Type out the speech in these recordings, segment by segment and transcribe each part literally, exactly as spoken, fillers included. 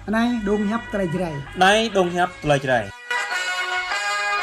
Anai dong hiăp tơlơi Jrai. Anai dong hiăp tơlơi Jrai.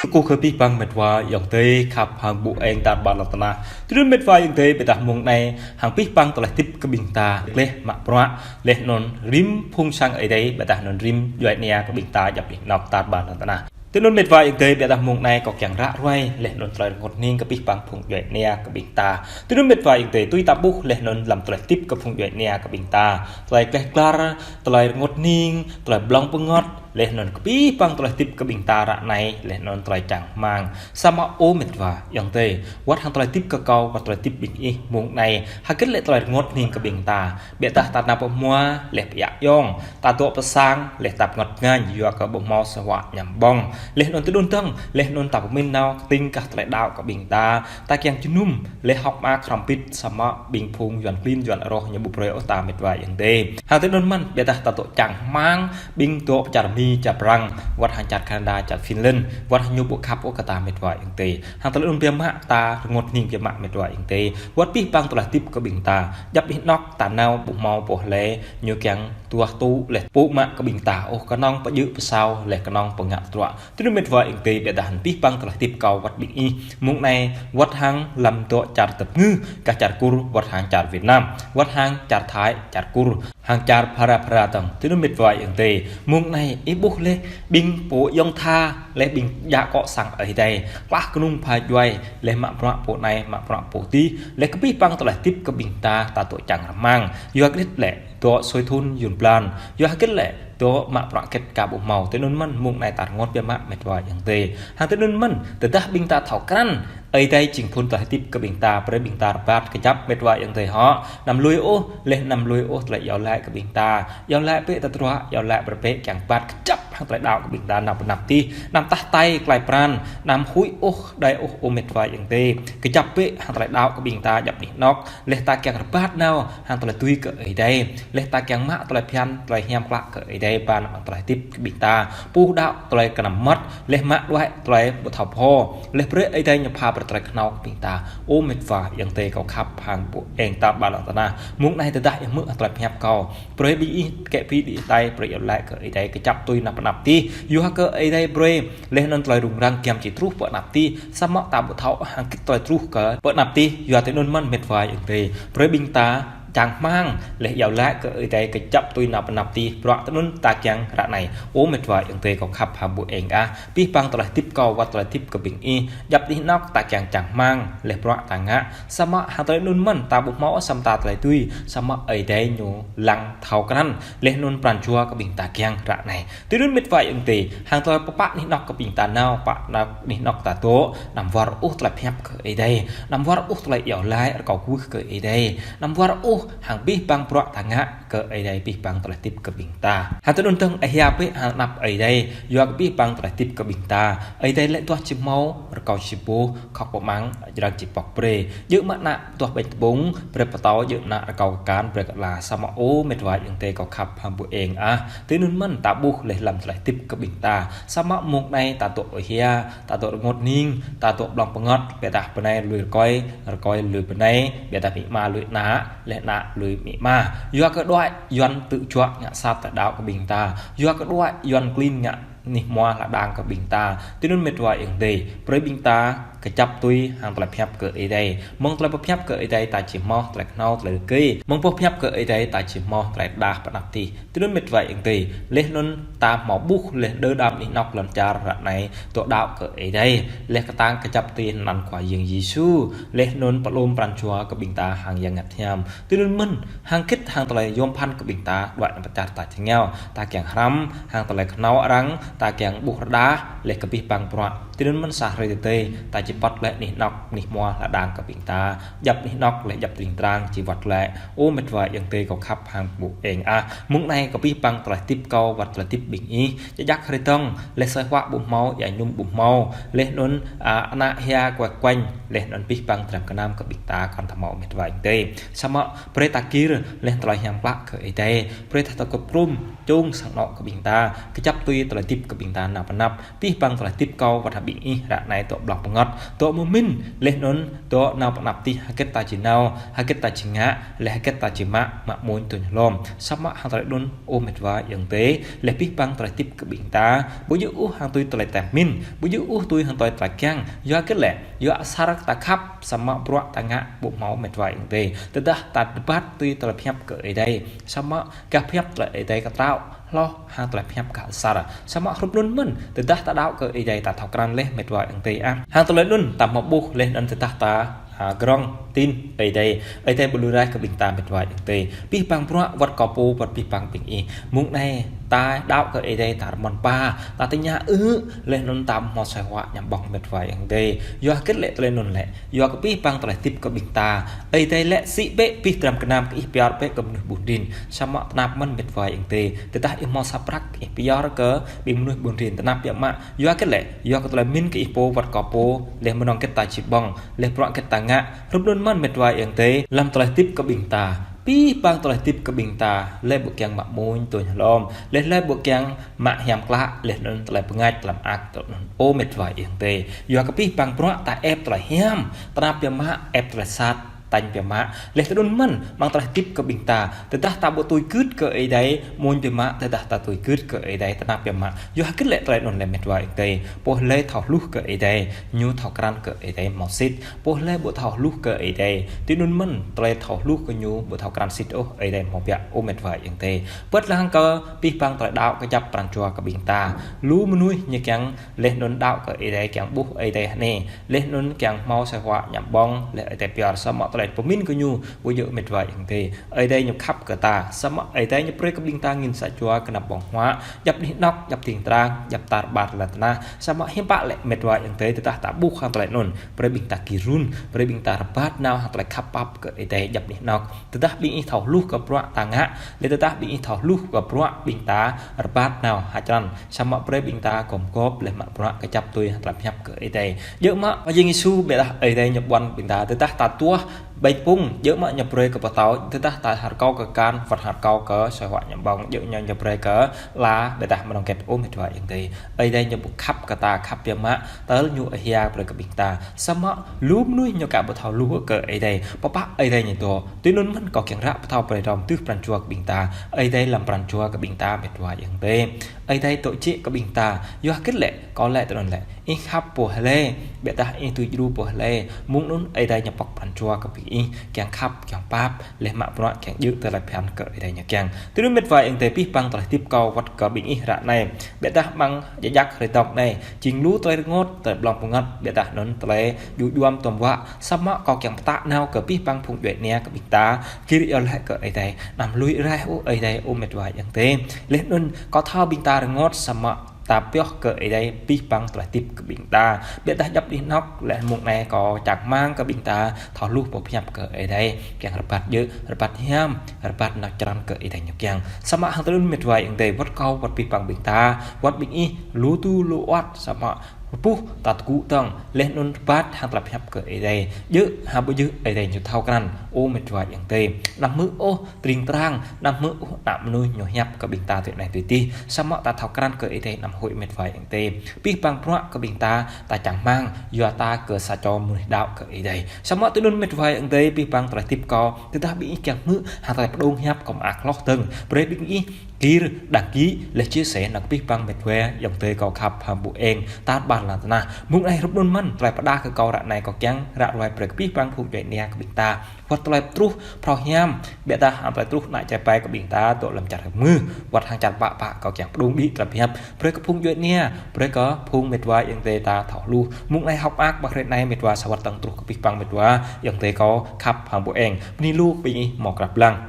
Kơkuh kơ abih bang mĕt wa ayŏng adơi khăp hăng ƀu eng tar ƀar lŏn tơnah. Tui anŭn mĕt wa ayŏng adơi, ƀiădah mông anai hăng abih bang tơlơi hơdip kơ ƀing ta, gleh mă bruă, laih anŭn rĭm phung sang Ơi Adai, ƀiădah anŭn rĭm djuai ania kơ ƀing ta djŏp anih anŏk tar ƀar lŏn tơnah. Tui anŭn mĕt wa ayŏng adơi, ƀiădah mông anai kâo kiăng ră ruai laih anŭn tơlơi rơngot hning kơ abih bang phung djuai ania kơ ƀing ta. Tui anŭn mĕt wa ayŏng adơi, tui ta ƀuh laih anŭn lăm tơlơi hơdip kơ phung djuai ania kơ ƀing ta, tơlơi gleh glar, tơlơi rơngot hning, tơlơi blŏng pơngot, laih anŭn kơ abih bang tơlơi hơdip kơ ƀing ta ră anai, laih anŭn tơlơi čang rơmang. Samơ̆ ơ mĕt wa ayŏng adơi, wơ̆t hăng tơlơi hơdip kơ kâo, wơ̆t tơlơi hơdip ƀing ih mông anai, hơget lĕ tơlơi rơngot hning kơ ƀing ta. Ƀiădah ta nao pơ hmua, laih pơyă yŏng, ta dŏ pơ sang, laih ta pơngăt pơngañ, yua kơ ƀu hmâo asơi huă añăm ƀơ̆ng. Laih anŭn tơdơi dơ̆ng, laih anŭn ta pơmĭn nao kơting kah tơlơi đaŏ kơ ƀing ta, ta kiăng jơnum, laih hŏk mơak hrŏm hơbĭt, samơ̆ ƀing phung Yuan klin Yuan rŏh ñu ƀu brơi ôh ta mĕt wa ayŏng adơi. Hăng tơdơi anŭn mơ̆n, ƀiădah ta dŏ čang rơmang, ƀing dŏ pơ čar Mi, čar Prăng, wơ̆t hăng čar Canada, čar Finland, wơ̆t hăng ñu ƀu khăp ôh kơ ta mĕt wa ayŏng adơi. Hăng tơlơi anŭn biă mă ta rơngot hning biă mă mĕt wa ayŏng adơi. Wơ̆t abih bang tơlơi hơdip kơ ƀing ta, djŏp anih anŏk ta nao ƀu hmâo pô hlơi, ñu kiăng tuah tŭ laih pŭ mă kơ ƀing ta ôh, kơnơ̆ng pơjơ̆ pơsao, laih kơnơ̆ng pơngă tơdruă. Tui anŭn mĕt wa ayŏng adơi, ƀiădah hăng abih bang tơlơi hơdip kâo wơ̆t ƀing ih mông anai, wơ̆t hăng lăm dŏ čar tơpơngư, kah čar Kur, wơ̆t hăng čar Việt Nam, wơ̆t hăng čar Thái, čar Kur, hăng čar phara phara dơ̆ng. Tui anŭn mĕt wa ayŏng adơi, mông anai ih ƀuh laih ƀing pô ayŏng tha, laih ƀing djă akŏ sang Ơi Adai, klah kơnung pha djuai, laih mă bruă pô anai, mă bruă pô adih, laih kơ abih bang tơlơi hơdip kơ ƀing ta, ta dŏ čang rơmang. Yua hơget lĕ dŏ sui thŭn yŭn blan, yua hơget lĕ dŏ mă bruă hơget kah ƀu hmâo. Tui anŭn mơ̆n mông anai ta rơngot biă mă mĕt wa ayŏng adơi. Hăng tui anŭn mơ̆n, tơdah ƀing ta thâo krăn Ơi Adai jing phŭn tơlơi hơdip kơ ƀing ta, brơi ƀing ta rơbat kơjăp mĕt wa ayŏng adơi hŏ. Anăm lui ôh, laih anăm lui ôh tơlơi iâu laĭ kơ ƀing ta. Iâu laĭ bĕ tơdruă, iâu laĭ brơi bĕ kiăng rơbat kơjăp hăng tơlơi đaŏ kơ ƀing ta anăp anăp adih. Anăm tah hơtai tơlơi pran, anăm huĭ ôh, đơi ôh ơ mĕt wa ayŏng adơi. Kơjăp bĕ hăng tơlơi đaŏ kơ ƀing ta djŏp anih anŏk, laih ta kiăng rơbat nao hăng tơlơi tui kơ Ơi Adai, laih ta kiăng mă tơlơi phiăn, tơlơi hiam klă kơ Ơi Adai ba anăp tơlơi hơdip kơ ƀing ta. Pŭ đaŏ tơlơi kơnăm mơmŏt, laih mă đuaĭ tơlơi ƀu thâo pho, laih brơi Ơi Adai ñu pha brơi tơlơi khnâo kơ ƀing ta. Ơ mĕt wa ayŏng adơi kâo khăp hăng ƀu eng tar ƀar lŏn tơnah. Mông anai tơdah ih hmư̆ tơlơi pơhiăp kâo, brơi ƀing ih kĕ pi đĭ hơtai, brơi iâu laĭ kơ Ơi Adai kơjăp tui anăp anăp adih. Yua kơ Ơi Adai brơi laih anŭn tơlơi rŭng răng giăm či truh pơ anăp adih, samơ̆ ta ƀu thâo hăng hơget tơlơi truh kơ pơ anăp adih. Yua tui anŭn mơ̆n mĕt wa ayŏng adơi, brơi ƀing ta čang rơmang, laih iâu laĭ kơ Ơi Adai kơjăp tui anăp anăp adih. Bruă tui anŭn ta kiăng ră anai. Ơ mĕt wa ayŏng adơi kâo khăp hăng ƀu eng ah, abih bang tơlơi hơdip kâo wơ̆t tơlơi hơdip kơ ƀing ih, djŏp anih anŏk ta kiăng čang rơmang, laih bruă ta ngă. Samơ̆ hăng tơlơi anŭn mơ̆n ta ƀu hmâo ôh sa mơta tơlơi tui, samơ̆ Ơi Adai ñu lăng thâo krăn, laih anŭn pran jua kơ ƀing ta kiăng ră anai. Tui anŭn mĕt wa ayŏng adơi, hăng tơlơi pơpă anih anŏk kơ ƀing ta nao, pă anăp anih anŏk ta dŏ, anăm wơr ôh tơlơi pơhiăp kơ Ơi Adai, anăm wơr ôh tơlơi iâu laĭ rơkâo kwưh kơ Ơi Adai, anăm wơr ôh hăng abih bang bruă ta ngă kơ Ơi Adai abih bang tơlơi hơdip kơ ƀing ta. Hăng tui anŭn dơ̆ng ih hia bĕ hăng anăp Ơi Adai, yua kơ abih bang tơlơi hơdip kơ ƀing ta, Ơi Adai lĕ tuah či hmâo, rơkâo či ƀuh, khŏk pơmăng, jrăng či pŏk brơi. Djơ̆ mă ană tuah ƀañ tơpŭng, brơi pơtâo, djơ̆ mă ană rơkâo kơkan, brơi kơ ala. Samơ̆ ơ mĕt wa ayŏng adơi kâo khăp hăng ƀu eng ah, tui anŭn mơ̆n ta ƀuh laih lăm tơlơi hơdip kơ ƀing ta. Samơ̆ mông anai ta dŏ ih hia, ta dŏ rơngot hning, ta dŏ blŏng pơngot, ƀiădah bơnai lui rơkơi, rơkơi lui bơnai, ƀiădah amĭ ama lui ană, laih ană lui amĭ ama. Yua kơ đuaĭ Yuan tơjuă ngă sat tơlơi đaŏ kơ ƀing ta. Yua kơ đuaĭ Yuan klin ngă anih hmua lŏn đang kơ ƀing ta. Tui anŭn mĕt wa ayŏng adơi, brơi ƀing ta kơjăp tui hăng tơlơi pơhiăp kơ Ơi Adai. Mơ̆ng tơlơi pơhiăp kơ Ơi Adai ta či hmâo tơlơi khnâo tơlơi rơgơi. Mơ̆ng pơhiăp kơ Ơi Adai ta či hmâo tơlơi rơđah pơ anăp adih. Tui anŭn mĕt wa ayŏng adơi, laih anŭn ta hmâo ƀuh laih đơ đam anih anŏk lŏn čar ră anai dŏ đaŏ kơ Ơi Adai, laih kơtang kơjăp tui anăn Khua Yang Yêsu, laih anŭn pơlom pran jua kơ ƀing ta hăng Yang Bơngăt Hiam. Tui anŭn mơ̆n, hăng hơget hăng tơlơi yôm phăn kơ ƀing ta, đuaĭ anăn pơ čar ta čơngeo, ta kiăng hrăm hăng tơlơi khnâo arăng, ta kiăng ƀuh rơđah, laih kơ abih bang bruă. Tui anŭn mơ̆n sa hrơi tơdơi, ta či pŏt laih anih anŏk, anih hmua lŏn đang kơ ƀing ta. Djŏp anih anŏk laih djŏp tring trang či wơ̆t glaĭ. Ơ mĕt wa ayŏng adơi kâo khăp hăng ƀu eng ah, mông anai kơ abih bang tơlơi hơdip kâo wơ̆t tơlơi hơdip ƀing ih, djă jak hrơi dơ̆ng, laih asơi huă ƀu hmâo, ia ñum ƀu hmâo, laih anŭn, a, ană hia kuai kuañ, laih anŭn abih bang dram gơnam kơ ƀing ta kŏn ta hmâo mĕt wa ayŏng adơi. Samơ̆ brơi ta gir, laih tơlơi hiam klă kơ Ơi Adai, brơi ta tơgŭp hrŏm, čung sang anŏ kơ ƀing ta, kơjăp tui tơlơi hơdip kơ ƀing ta nao pơanăp, pih pang tơlơi tip kâo wăt hăng ƀing ih ră anai dŏ blŏng pơngăt, dŏ mơmĭn, laih anŭn dŏ nao pơanăp tih hơget ta či nao, hơget ta či ngă, laih hơget ta či mă, mă mơ̆n tui ñu lom. Samơ̆ hăng tơlơi anŭn ơ mĕt wa ayŏng adơi, laih pih pang tơlơi tip kơ ƀing ta, ƀu djơ̆ ôh hăng tui tơlơi tơmin, ƀu djơ̆ ôh tui hăng tui tơlơi kiăng, yua hơget lĕ, yua asar ta khăp, samơ̆ bruă ta ngă ƀu hmâo mĕt wa ayŏng adơi. Tơdah ta rơbat tui tơlơi pơhiăp kơ Ơi Adai, samơ̆ gah pơhiăp tơlơi Ơi Adai kơtrâo, hloh hăng tơlơi pơhiăp gah asar. Samơ̆ hrup anŭn mơ̆n, tơdah ta đaŏ kơ Ơi Adai ta thâo krăn laih mĕt wa ayŏng adơi ah. Hăng tơlơi anŭn ta hmâo ƀuh laih anŭn tơdah ta, a, grŏng tin Ơi Adai, Ơi Adai ƀu lui raih kơ ƀing ta mĕt wa ayŏng adơi. Pih pang bruă wăt kâo pô wăt pih pang ƀing ih. Mơ̆ng anai ta đaŏ kơ Ơi Adai ta rơmơn ba, ta tơña ư, laih anŭn ta hmâo asơi huă ñăm ƀơ̆ng mĕt wa ayŏng adơi. Yua hơget lĕ tơlơi anŭn lĕ. Yua kơ pih pang tơlơi tip kơ ƀing ta. Ơi Adai lĕ sĭ bĕ pih dram gơnam kơ ih pioh bĕ kơ mơnuih ƀun rin. Samơ̆ tơnap mơ̆n mĕt wa ayŏng adơi. Tơdah ih hmâo sa prăk ih pioh kơ ƀing mơnuih ƀun rin tơnap biă mă. Yua hơget lĕ, yua kơ tơlơi min kơ ih pô wăt kâo pô, laih mơnơ̆ng hơget ta či ƀơ̆ng, laih bruă hơget ta ngă. Hrup anŭn mơ̆n mĕt wa ayŏng adơi, lăm tơlơi tip kơ ƀing ta. Pih pang tơlơi tip kơ ƀing ta, laih ƀu kiăng mă mơ̆n tui ñu lom, laih laih ƀu kiăng mă hiam klă, laih anŭn tơlơi pơngač tlam ak tơ anŭn ơ mĕt wa ayŏng adơi. Yua kơ pih pang bruă ta ĕp tơlơi hiam, tơnap biă mă, ĕp tơlơi sat, tañ biă mă. Laih tui anŭn mơ̆n, mơ̆ng tơlơi tip kơ ƀing ta. Tơdah ta ƀu tui gưt kơ Ơi Adai, mơ̆n biă mă, tơdah ta tui gưt kơ Ơi Adai, tơnap biă mă. Yua hơget lĕ tơlơi anŭn lĕ mĕt wa ayŏng adơi. Pô laih thâo hluh kơ Ơi Adai, ñu thâo krăn kơ Ơi Adai hmâo sĭt. Pô laih ƀu thâo hluh kơ Ơi Adai. Tui anŭn mơ̆n, tơlơi thâo hluh kơ ñu ƀu thâo krăn sĭt ôh, Ơi Adai hmâo biă ơ mĕt wa ayŏng adơi. Pơ̆t lăng kơ pih pang tơlơi đaŏ kơjăp pran jua kơ ƀing ta. Lu mơnuih ñu kiăng laih anŭn đaŏ kơ Ơi Adai kiăng ƀuh Ơi Adai hơnai. Laih anŭn kiăng hmâo asơi huă ñăm ƀơ̆ng, laih Ơi Adai pioh samơ̆ tơlơi pơmin kơ ñu, ƀu djơ̆ mĕt wa ayŏng adơi. Ơi Adai ñu khăp kơ ta, samơ̆ Ơi Adai ñu brơi kơ ƀing ta angĭn sa jua kơnăp ƀơ̆ng huă, djăp anih anŏk, djăp tring trang, djăp tar ƀar lŏn tơnah, samơ̆ hiư̆m pă lĕ mĕt wa ayŏng adơi tơdah ta ƀuh hăng tơlơi anŭn, brơi ƀing ta gir run, brơi ƀing ta rơbat nao hăng tơlơi khăp pap kơ Ơi Adai djăp anih anŏk. Tơdah ƀing ih thâo hluh kơ bruă ta ngă, laih tơdah ƀing ih thâo hluh kơ bruă ƀing ta rơbat nao hơčrăn, samơ̆ brơi ƀing ta gum gôp laih mă bruă kơjăp tui hăng tơlơi pơhiăp kơ Ơi Adai. Djơ̆ mă, Khua Yang Yêsu ƀiădah Ơi Adai ñu ƀuăn ƀing ta, tơdah ta tuah ƀañ pŭng, djơ̆ mă ñu brơi kơ pơtâo, tơdah ta rơkâo kơ akan, wăt rơkâo kơ asơi huă ñăm ƀơ̆ng, djơ̆ ñu ñu brơi kơ la, ƀiădah mơnơ̆ng hơget ơ mĕt wa ayŏng adơi. Ơi Adai ñu ƀu khăp kơ ta, khăp biă mă, tơl ñu ơ hia brơi kơ ƀing ta. Samơ̆ lu mơnuih ñu ka ƀu thâo hluh kơ Ơi Adai. Pơpă Ơi Adai ñu dŏ. Tui anŭn mơ̆n kâo kiăng ră pơthâo brơi hrŏm tơl pran jua kơ ƀing ta. Ơi Adai lăm pran jua kơ ƀing ta mĕt wa ayŏng adơi. Ơi Adai dŏ jĕ kơ ƀing ta. Yua hơget lĕ, kâo lĕ tui anŭn lĕ. Ih khăp pô hlơi, ƀiădah ih tui djru pô hlơi. Mơ̆ng anŭn Ơi Adai ñu pŏk pran jua kơ ƀing ih, kiăng khăp, kiăng pap, laih mă bruă kiăng djơ̆ tơlơi phiăn kơ Ơi Adai ñu kiăng. Tui anŭn mĕt wa ayŏng adơi pih pang tơlơi tip kâo wăt kơ ƀing ih ră anai. Ƀiădah mơ̆ng jơjăk hrơi tŏk anai. Jing lu tơlơi rơngot, tơlơi blŏng pơngăt, ƀiădah anŭn tơlơi djŭ djuăm tơm wă. Samơ̆ kâo kiăng pơtă nao kơ pih pang phung djuai ania kơ ƀing ta. Gir iâu laĭ kơ Ơi Adai. Anăm lui raih ôh Ơi Adai ơ mĕt wa ayŏng adơi. Laih anŭn kâo thâo ƀing ta rơngot samơ̆ ta pioh kơ Ơi Adai pih pang tơlơi tip kơ ƀing ta. Ƀiădah djăp anih anŏk laih mơ̆ng anai kâo čang rơmang kơ ƀing ta thâo hluh pô pơhiăp kơ Ơi Adai. Kiăng rơbat djơ̆, rơbat hiam, rơbat nao črăn kơ Ơi Adai ñu kiăng. Samơ̆ hăng tơlơi anŭn mĕt wa ayŏng adơi, wăt kâo, wăt pih pang ƀing ta, wăt ƀing ih, lu tu, lu wăt, samơ̆ rơbuh ta tơgŭ tŏng, laih anŭn rơbat hăng tơlơi pơhiăp kơ Ơi Adai. Djơ̆, hă ƀu djơ̆ Ơi Adai ñu thâo krăn, ơ mĕt wa ayŏng adơi. Anăm hmư̆ ôh, tring trang, anăm hmư̆ ôh, ană mơnuih ñu hiăp kơ ƀing ta tui anai tui adih. Samơ̆ ta thâo krăn kơ Ơi Adai anăm huĭ mĕt wa ayŏng adơi. Pih pang bruă kơ ƀing ta, ta čang rơmang, yua ta kơ sa čô mơnuih đaŏ kơ Ơi Adai. Samơ̆ tui anŭn mĕt wa ayŏng adơi, pih pang tơlơi tip kâo, tơdah ƀing ih kiăng hmư̆, hăng tơlơi pơdŏng hiăp kâo mơak hloh dơ̆ng. Brơi ƀing ih, gir, đăng ký, laih chia sẻ nao kơ pih pang mĕt wa ayŏng adơi kâo khăp hăng ƀu eng, tar ƀar lŏn tơnah. Mơ̆ng anai hrup anŭn mơ̆n, tơlơi pơdah kơ kâo ră anai kâo kiăng, ră ruai brơi kơ pih pang phung djuai ania kơ ƀing ta. Wăt tơlơi truh phrâo hiam, ƀiădah hăng tơlơi truh ană čơpai kơ ƀing ta dŏ lăm čar rơmưh, wăt hăng čar pă pă kâo kiăng pơdŏng đĭ tơlơi pơhiăp. Brơi kơ phung djuai ania, brơi kơ phung mĕt wa ayŏng adơi ta thâo hluh. Mơ̆ng anai hŏk mơak ƀơi hrơi anai mĕt wa sa wăt tơ̆ng truh kơ pih pang mĕt wa ayŏng adơi kâo khăp hăng ƀu eng. Bơni lu ƀing ih hmâo krăp lăng.